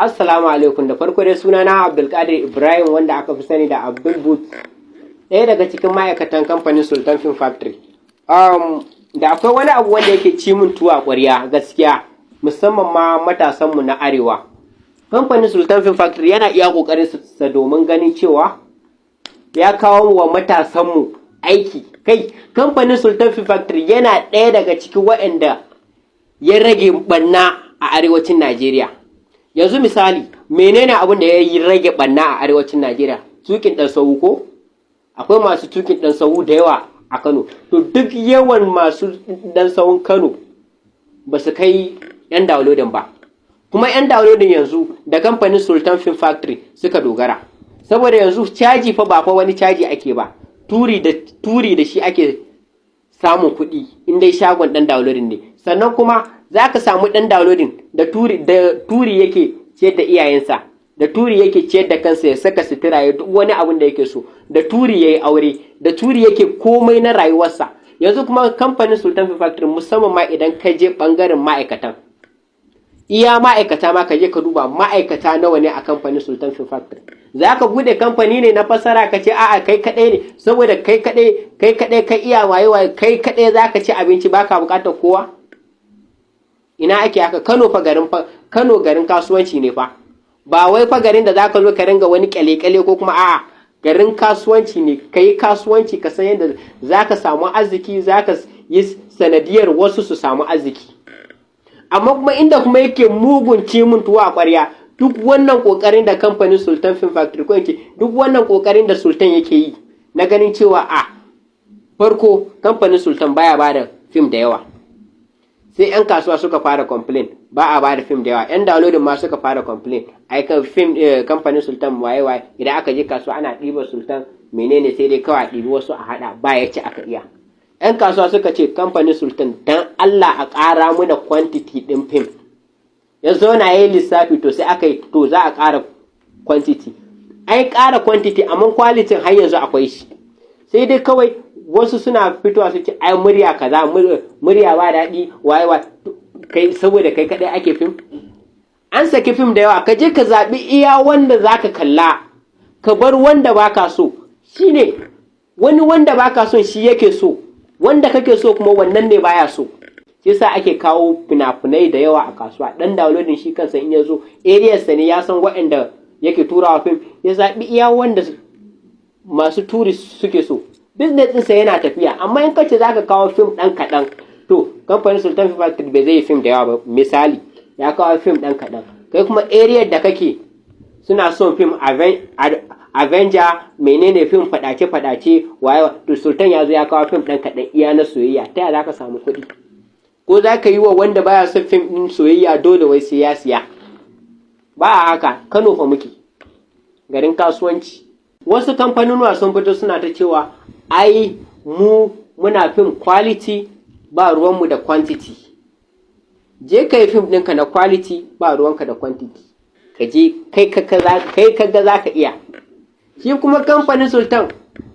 Assalamu alaikum. Da farko dai, sunana Abdulkadir Ibrahim, wanda aka fi sani da Abdul Boot, ɗaya daga cikin ma'aikatan kamfanin Sultan Film Factory. Da akwai wani abu wanda yake ci min tuwo a ƙwarya gaskiya, musamman ma matasanmu na arewa. Kamfanin Sultan Film Factory yana iya ƙoƙarin sa domin ganin cewa ya kawo wa matasanmu aiki. Kai, kamfanin Sultan Film Factory yana ɗaya daga cikin waɗanda ya rage ɓanna a arewacin Najeriya. Yanzu misali, menene abin da ya yi rage ɓanna a arewacin Najeriya? Tukin ɗan sahu ko? Akwai masu tukin ɗan sahu da yawa a Kano. To, duk yawan masu ɗan sahun Kano ba su kai 'yan downloading ba. Kuma 'yan downloading yanzu da kamfanin Sultan Film Factory suka dogara. Saboda yanzu caji fa ba fa wani caji ake ba. Turi da turi da shi ake samun kuɗi in dai shagon ɗan downloading ne. Sannan kuma za ka samu ɗan downloading da turi yake ciyar da iyayensa, da turi yake ciyar da kansa, ya saka sutura, ya duk wani abin da yake so, da turi ya yi aure, da turi yake komai na rayuwarsa. Yanzu kuma kamfanin Sultan Film Factory, musamman ma idan ka je ɓangaren ma'aikatan, iya ma'aikata ma, ka je ka duba ma'aikata nawa ne a kamfanin Sultan Film Factory. Za ka bude kamfani ne na fasara, ka ce a'a, kai kaɗai ne, saboda kai kaɗai, kai kaɗai ka iya waye waye, kai kaɗai za ka ci abinci, baka buƙatar kowa. Ina ake haka? Kano fa, garin fa Kano garin kasuwanci ne fa, ba wai fa garin da zaka zo ka ringa wani kyale-kyale ko kuma a'a. Garin kasuwanci ne. Ka yi kasuwanci, ka san yadda zaka samu arziki, zaka yi sanadiyar wasu su samu arziki. Amma kuma inda kuma yake mugun ci mun tuwo a ƙwarya, duk wannan ƙoƙarin da kamfanin Sultan Film Factory, ko yake duk wannan ƙoƙarin da Sultan yake yi na ganin cewa a farko kamfanin Sultan baya bada fim da yawa, sai 'yan kasuwa suka fara complain, ba a bada fim da yawa. 'Yan downloading ma suka fara complain, ai kan fim kamfanin Sultan waye waye, idan aka je kasuwa ana ɗiba Sultan menene, sai dai kawai a ɗibi wasu a haɗa, ba ya ci aka iya. 'Yan kasuwa suka ce kamfanin Sultan, dan Allah a ƙara mana quantity ɗin fim. Ya zauna ya yi lissafi, to sai aka yi, to za a ƙara quantity. Ai ƙara quantity, amma quality har yanzu akwai shi. Sai dai kawai wasu suna fitowa su ce ai murya kaza, murya ba daɗi, waye wa kai, saboda kai kaɗai ake fim. An saki fim da yawa, ka je ka zaɓi iya wanda za ka kalla, ka bar wanda baka so. Shine wani wanda baka so shi yake so, wanda kake so kuma wannan ne baya so. Shi yasa ake kawo fina-finai da yawa a kasuwa. Dan downloading shi kansa in ya zo area sa ne, ya san waɗanda yake turawa fim, ya zaɓi iya wanda masu turi suke so, business ɗinsa yana tafiya. Amma in kace zaka kawo fim ɗan kaɗan, to kamfanin Sultan Film Factory bai zai yi fim da yawa ba. Misali, ya kawo fim ɗan kaɗan, kai kuma area da kake suna son fim Avenger, menene, fim faɗace-faɗace, waye, to Sultan ya zo ya kawo fim ɗan kaɗan iya na soyayya. Ta yaya za ka samu kuɗi? Ko za ka yi wa wanda baya son fim ɗin soyayya dole wai sai ya siya? Ba a haka. Kano fa muke, garin kasuwanci. Wasu kamfanonuwa sun fito suna ta cewa ai mu muna fim quality, ba ruwanmu da quantity. Je ka yi fim ɗinka na quality, ba ruwanka da quantity. Ka je kai ka ga za ka iya. Shi kuma kamfanin Sultan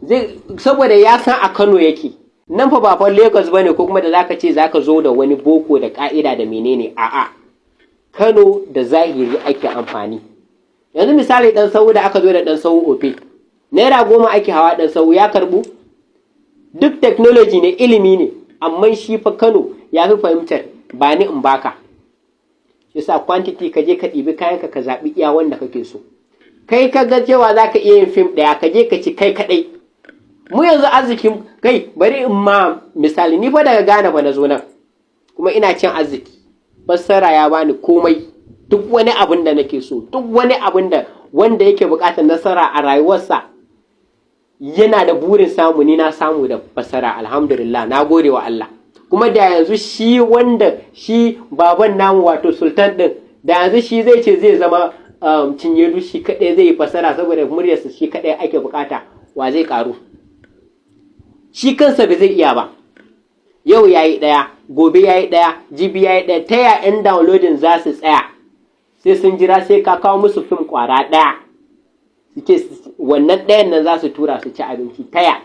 zai, saboda ya san a Kano yake nan fa, ba fa Lagos bane, ko kuma da zaka ce zaka zo da wani boko da ka'ida da menene. A'a, Kano da zahiri ake amfani. Yanzu misali, dan sahu da aka zo da dan sahu Opay, ₦10 ake hawa dan sahu, ya karbu. Duk technology ne, ilimi ne, amma shi fa Kano ya fi fahimtar ba ni in baka. Yasa quantity, ka je ka ɗibi kayanka, ka zaɓi iya wanda kake so. Kai ka ga cewa za ka iya yin fim ɗaya, ka je ka ci kai kaɗai. Mu yanzu arzikin kai, bari in ma misali, ni fa daga Ghana ba na zo nan, kuma ina cin arziki. Fassara ya bani komai, duk wani abin da nake so, duk wani abin da wanda yake buƙatar nasara a rayuwarsa yana da burin samu, ni na samu da fassara. Alhamdulillah, na gode wa Allah. Kuma da yanzu shi wanda shi baban namu, wato Sultan din, da yanzu shi zai ce zai zama cinyedu, shi kaɗai zai yi fassara saboda muryarsa shi kaɗai ake bukata, wa zai karu? Shi kansa bai zai iya ba. Yau yayi ɗaya, gobe yayi ɗaya, jibi yayi ɗaya. Ta ya 'yan downloading za su tsaya sai sun jira sai ka kawo musu fim kwara ɗaya, su ce wannan ɗayan nan za su tura su ci abinci? Taya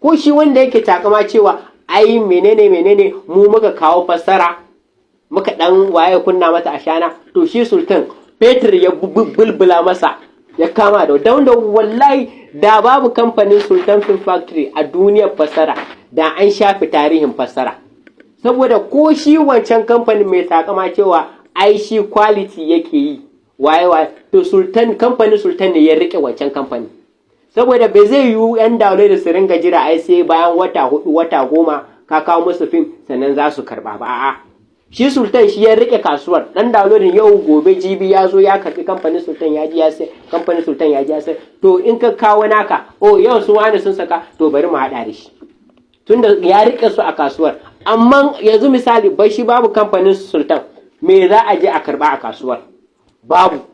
ko shi wanda yake takama cewa ai menene menene, mu muka kawo fassara, muka dan waye kunna mata ashana, to shi Sultan Fetur ya bulbula masa, ya kama da don da. Wallahi da babu kamfanin Sultan Film Factory a duniyar fassara, da an shafe tarihin fassara, saboda ko shi wancan kamfanin mai takama cewa ai shi quality yake yi, waye waye, to Sultan, kamfanin Sultan ne ya rike wancan kamfanin, saboda bai zai yiwu yan download su ringa jira ai sai bayan wata 4, wata 10 ka kawo musu fim sannan za su karba ba. A'a, shi Sultan shi ya rike kasuwar. Dan downloading yau, gobe, jibi ya zo ya karbi kamfanin Sultan, ya ji ya sai kamfanin Sultan, ya ji ya sai. To in ka kawo naka, oh, yau su wani sun saka, to bari mu hada da shi, tunda ya rike su a kasuwar. Amma yanzu misali bai shi babu kamfanin Sultan, me za a je a karba a kasuwar? Babu.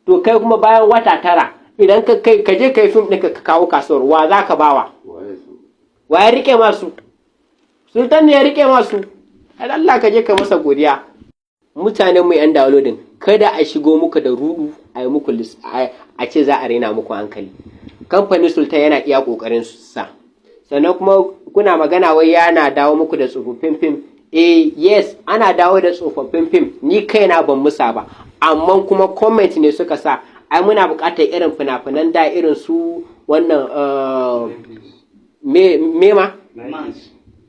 To kai kuma bayan wata 9 idan ka kai ka je kai fim ɗinka ka kawo kasuwar, wa za ka bawa? Wa ya rike masu? Sultan ne ya rike masu. Allah ka je ka masa godiya. Mutanen mu yan downloading, kada a shigo muku da rudu, a yi muku a ce za a raina muku hankali. Kamfanin Sultan yana iya kokarin sa. Sannan kuma kuna magana wai yana dawo muku da tsofaffin fim. Eh, yes, ana dawo da tsofaffin fim, ni kaina ban musa ba, amma kuma comment ne suka sa ai muna buƙatar irin fina-finan da, irin su wannan me ma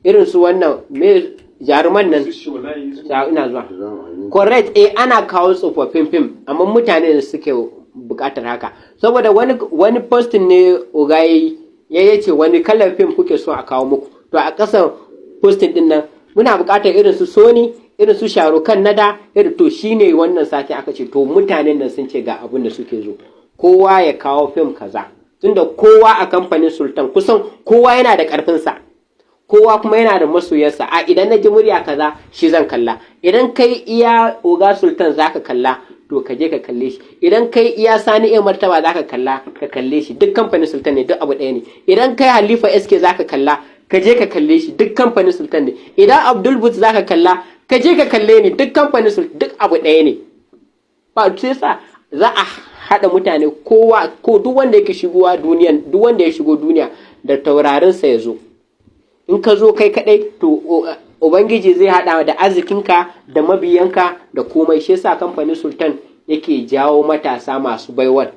irin su wannan me jaruman nan. Ina zuwa. Correct, eh, ana kawo tsofaffin fim, amma mutane da suke buƙatar haka, saboda wani posting ne oga ya yace wani kalar fim kuke so a kawo muku. To a ƙasan posting din nan muna buƙatar irin su Sony, irin su Sharukan na da irin. To shine wannan sati aka ce to mutanen nan sun ce ga abin da suke zo, kowa ya kawo fim kaza, tunda kowa a kamfanin Sultan kusan kowa yana da ƙarfinsa, kowa kuma yana da masoyansa. A idan na ji murya kaza, shi zan kalla. Idan kai iya oga Sultan zaka kalla, to ka je ka kalle shi. Idan kai iya Sani iya Martaba zaka kalla, ka kalle shi, duk kamfanin Sultan ne, duk abu ɗaya ne. Idan kai Halifa SK zaka kalla, ka je ka kalle shi, duk kamfanin Sultan ne. Idan Abdul But zaka kalla, ka je ka kalle ni, duk kamfanin Sultan, duk abu ɗaya ne. Ba sai sa za a haɗa mutane, kowa ko duk wanda yake shigowa duniyan, duk wanda ya shigo duniya da taurarinsa ya zo. In ka zo kai kadai, to Ubangiji zai haɗa da arzikinka da mabiyanka da komai. Shi yasa kamfanin Sultan yake jawo matasa masu baiwar.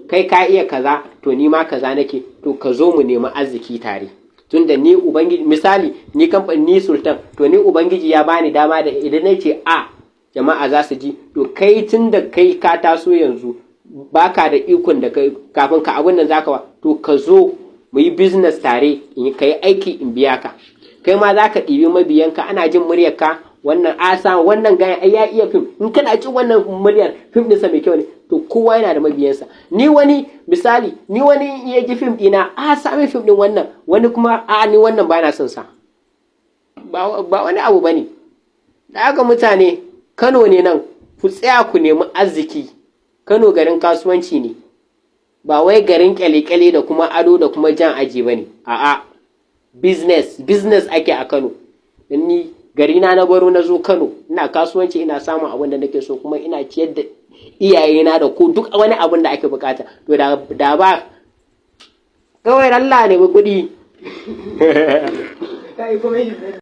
Kai ka iya kaza, to ni ma kaza nake, to ka zo mu nemi arziki tare. Tunda ni Ubangiji, misali ni kamfani ni Sultan, to ni Ubangiji ya bani dama da idan na ce a jama'a za su ji. To kai tun da kai ka taso yanzu baka da ikon da kai kafin ka abin nan zaka wa, to ka zo mu yi business tare, in ka yi aiki in biya ka. Kai ma za ka ɗibi mabiyanka, ana jin muryarka, wannan asa wannan gayan ai ya iya fim, in kana jin wannan muryar fim ɗinsa mai kyau ne. To kowa yana da mabiyansa. Ni wani misali, ni wani ya ji fim ɗina, a sami fim ɗin wannan, wani kuma a ni wannan ba na son sa, ba wani abu bane. Da haka mutane, Kano ne nan, ku tsaya ku nemi arziki. Kano garin kasuwanci ne, ba wai garin kyale-kyale da kuma ado da kuma jan aji ba ne. A'a, business, business ake a Kano. Don ni garina na baro na zo Kano, ina kasuwanci, ina samun abin da nake so, kuma ina ciyar da iyayena da ko duk wani abin da ake bukata. To da ba kawai Allah ne kuɗi.